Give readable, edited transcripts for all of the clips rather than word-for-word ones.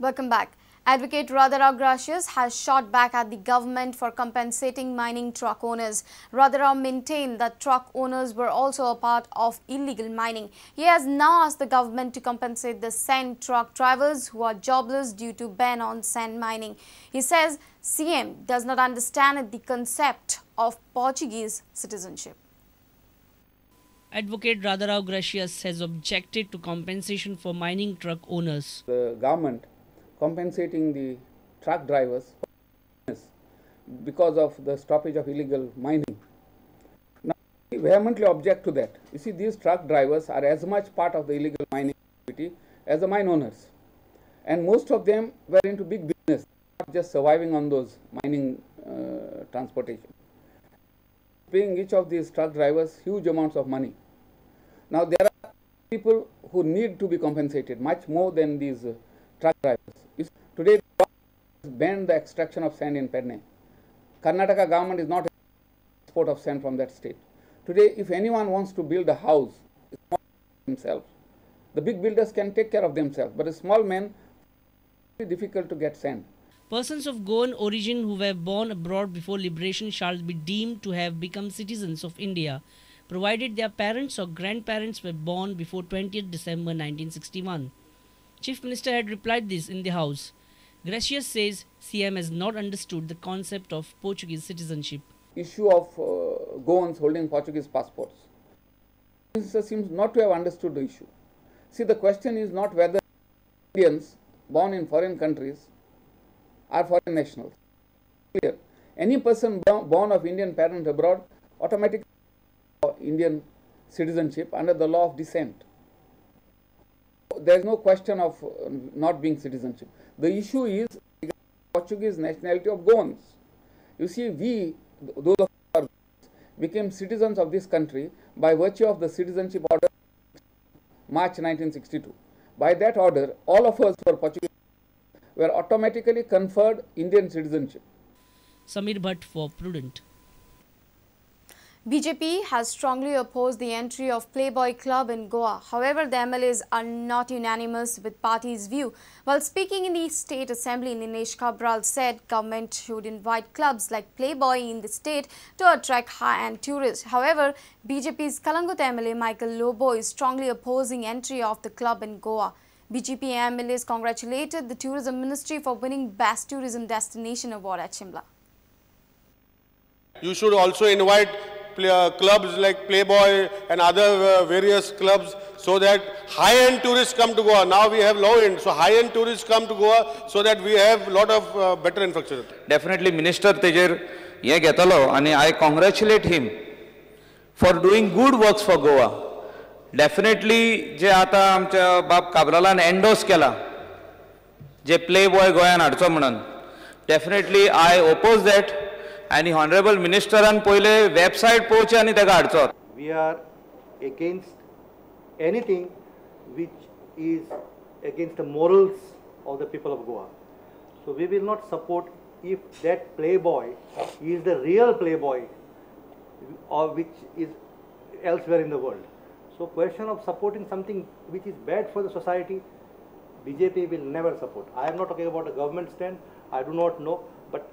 Welcome back. Advocate Radharao Gracias has shot back at the government for compensating mining truck owners. Radharao maintained that truck owners were also a part of illegal mining. He has now asked the government to compensate the sand truck drivers who are jobless due to ban on sand mining. He says CM does not understand the concept of Portuguese citizenship. Advocate Radharao Gracias has objected to compensation for mining truck owners. The government compensating the truck drivers because of the stoppage of illegal mining. Now, we vehemently object to that. You see, these truck drivers are as much part of the illegal mining activity as the mine owners. And most of them were into big business, not just surviving on those mining transportation. Paying each of these truck drivers huge amounts of money. Now, there are people who need to be compensated much more than these truck drivers. Today, banned the extraction of sand in Pernem. Karnataka government is not export of sand from that state. Today, if anyone wants to build a house himself, the big builders can take care of themselves, but a small man, it's difficult to get sand. Persons of Goan origin who were born abroad before liberation shall be deemed to have become citizens of India, provided their parents or grandparents were born before 20th December 1961. Chief Minister had replied this in the House. Gracias says CM has not understood the concept of Portuguese citizenship. Issue of Goans holding Portuguese passports. Minister seems not to have understood the issue. See, the question is not whether Indians born in foreign countries are foreign nationals. Clear. Any person born of Indian parent abroad automatically Indian citizenship under the law of descent. There is no question of not being citizenship. The issue is Portuguese nationality of Goans. You see, we, those of us, became citizens of this country by virtue of the citizenship order March 1962. By that order, all of us who were Portuguese were automatically conferred Indian citizenship. Samir Bhatt for Prudent. BJP has strongly opposed the entry of Playboy Club in Goa. However, the MLAs are not unanimous with party's view. While speaking in the State Assembly, Nilesh Cabral said government should invite clubs like Playboy in the state to attract high-end tourists. However, BJP's Calangute MLA Michael Lobo is strongly opposing entry of the club in Goa. BJP MLAs congratulated the Tourism Ministry for winning Best Tourism Destination Award at Shimla. You should also invite clubs like Playboy and other various clubs so that high-end tourists come to Goa. Now we have low-end, so high-end tourists come to Goa so that we have lot of better infrastructure. Definitely Minister tejer ye getalo ani I congratulate him for doing good works for Goa. Definitely je ata amcha bab Cabralan endorse kela je Playboy Goyan hadcho म्हणून, definitely I oppose that. And the Honorable Minister and पहिले website पोहोचे आणि ताका हाडचो. We are against anything which is against the morals of the people of Goa. So we will not support if that playboy is the real playboy or which is elsewhere in the world. So question of supporting something which is bad for the society, BJP will never support. I am not talking about a government stand, I do not know, but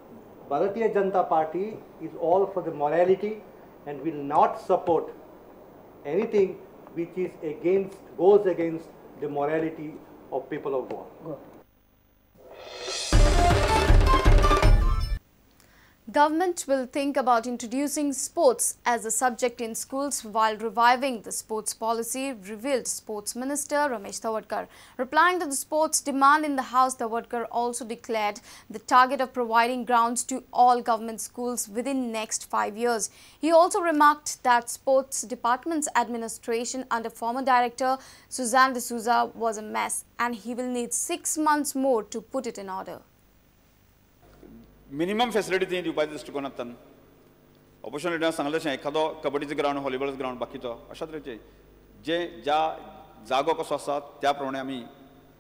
Bharatiya Janata Party is all for the morality and will not support anything which is against, goes against the morality of people of Goa. Good. Government will think about introducing sports as a subject in schools while reviving the sports policy, revealed Sports Minister Ramesh Tawadkar. Replying to the sports demand in the House, Tawadkar also declared the target of providing grounds to all government schools within next 5 years. He also remarked that sports department's administration under former director Suzanne D'Souza was a mess and he will need 6 months more to put it in order. Minimum facility थंय दिवपाच्या दृश्टिकोनांतल्यान opposition लिडरान सांगलें तशें एखादो कबड्डीचो ground, व्हॉलीबॉलाचो ground, बाकीचो अशा तरेचे जे ज्या जागो कसो आसा त्या प्रमाणे आमी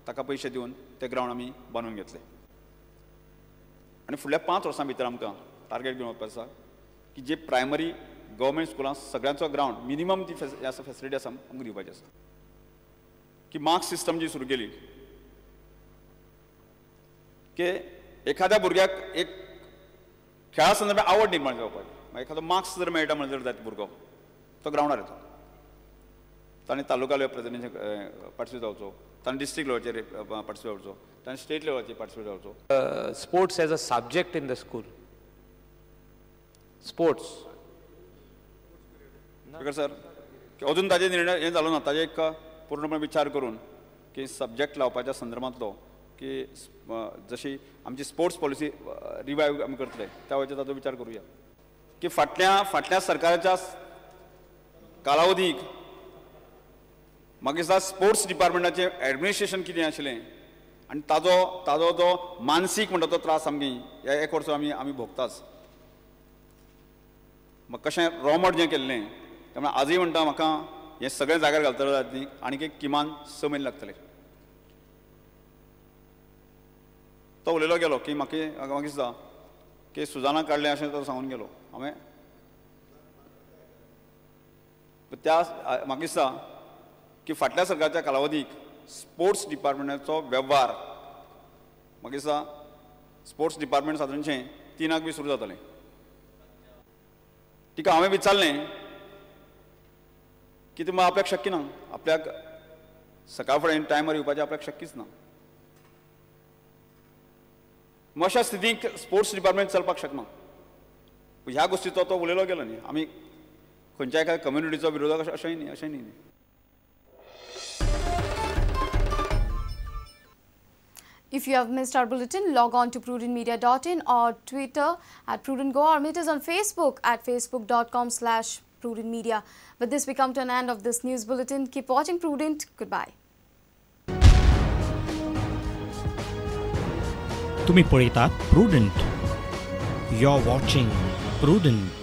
ताका पयशे दिवन ते ग्रावंड आमी बांदून घेतले आनी फुडल्या 5 वर्सां भितर आमकां टार्गेट घेवन वचपाचो आसा की जे प्रायमरी गव्हर्मेंट स्कुलां सगळ्यांचो ग्रावंड मिनिमम ती आसा फेसिलिटी आसा आमकां दिवपाची आसा की मार्क्स सिस्टम जी सुरू केली की एखाद्या भुरग्याक एक खेळा संदर्भात आवड निर्माण जावपाची, मागीर एखादो मार्क्स जर मेळटा म्हणल्यार जर जायत भुरगो तो ग्रावंडार येता, ताणें तालुका लेवल प्रेजिडेंट पार्टिसिपेट जावचो, ताणें डिस्ट्रिक्ट लेवलाचेर पार्टिसिपेट जावचो, ताणें स्टेट लेवलाचेर पार्टिसिपेट जावचो. Sports as a subject in the school, sports speaker sir की अजून ताजे निर्णय हें जालो ना, ताजे एक पूर्णपणे विचार करून की सब्जेक्ट लावपाच्या संदर्भांतलो की जशी आमची स्पोर्ट्स पॉलिसी रिवायव आमी करतले त्या वेळाचेर ताचो विचार करुया. की फाटल्या फाटल्या सरकाराच्या कालावधीक म्हाका दिसता स्पोर्ट्स डिपार्टमेंटाचें एडमिनिस्ट्रेशन कितें आशिल्लें आनी ताजो ताजो जो मानसीक म्हणटा तो त्रास आमगे ह्या एक वर्स आमी आमी भोगताच. म्हाका कशें रोमट जें केल्लें त्यामुळे आजूय म्हणटा म्हाका हें सगळें जाग्यार घालतले जाल्यार न्ही आनीक एक किमान 6 म्हयने लागतले. तो उलयलो गेलो की म्हाका म्हाका दिसता की सुजाना काडलें अशें तो सांगून गेलो. हांवें त्या म्हाका दिसता की फाटल्या सरकारच्या कालावधीक स्पोर्ट्स डिपार्टमेंटाचो वेव्हार म्हाका दिसता स्पोर्ट्स डिपार्टमेंट सादारणशें 3 बी सुरू जातालें. तिका हांवें विचारलें की तुमकां आपल्याक शक्य ना, आपल्याक सकाळ फुडें टायमार येवपाचें आपल्याक शक्यच ना. अशा स्थितीक स्पोर्ट्स डिपार्टमेंट चलपाक शकना. ह्या गोश्टीचो तो उलयलो गेलो न्ही, आमी खंयच्या एका कम्युनिटीचो विरोधक अशेंय न्ही, अशें न्ही. If you have missed our bulletin, log on to prudentmedia.in or Twitter at prudentgoa or meet us on Facebook at facebook.com/prudentmedia. With this, we come to an end of this news bulletin. Keep watching Prudent. Goodbye. तुम्ही पळयतात Prudent. You're watching Prudent.